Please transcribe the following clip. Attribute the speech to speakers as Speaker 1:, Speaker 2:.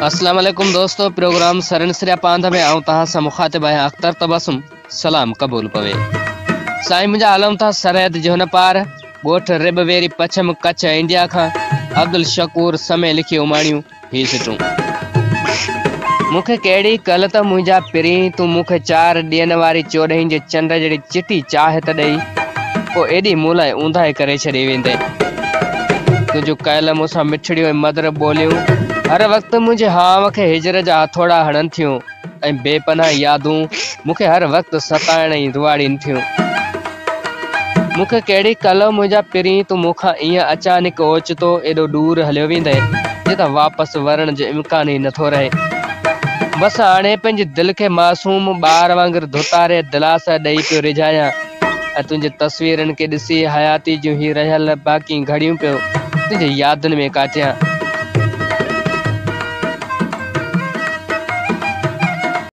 Speaker 1: اسلام عليڪم دوستو پروگرام سرن سريا پانڌ ۾ آئون توهان سان مخاطب آهيان اختر تبسم سلام قبول پوي سائين منهنجا هلون ٿا سرحد جي هن پار ڳوٺ رب ويري پڇم ڪڇ انڊيا کان عبدالشڪور سمي لکي اماڻيون هي سٽون. مون کي ڪهڙي ڪل ته منهنجا پرين تون مون کي چار ڏينهن واري چوڏهين جي چنڊ جهڙي چٽي چاهت ڏئي پوء ايڏي مون لاء اونداهي ڪري ڇڏي ويندين. تنهنجون ڪيل مون سان مٺڙيون ۽ مڌر ٻوليون هر وقت منهنجي هانء کي هجر جا هٿوڙا هڻن ٿيون ۽ بي پناهه يادون مون کي هر وقت ستائڻ ۽ روئاڙين ٿيون. مون کي ڪهڙي ڪل منهنجا پرين تون مون کان ايئن اچانڪ اوچتو ايڏو ڏور هليو ويندين جتان واپس ورڻ جو امڪان ئي نٿو رهي. بس هاڻي پنهنجي دل کي معصوم ٻار وانگر ڌوتاري دلاسا ڏئي پيو ريجهايان ۽ تنهنجي تصويرن کي ڏسي حياتي جون هي رهيل باقي گهڙيون پيو تنهنجي يادن ۾ ڪاٽيان.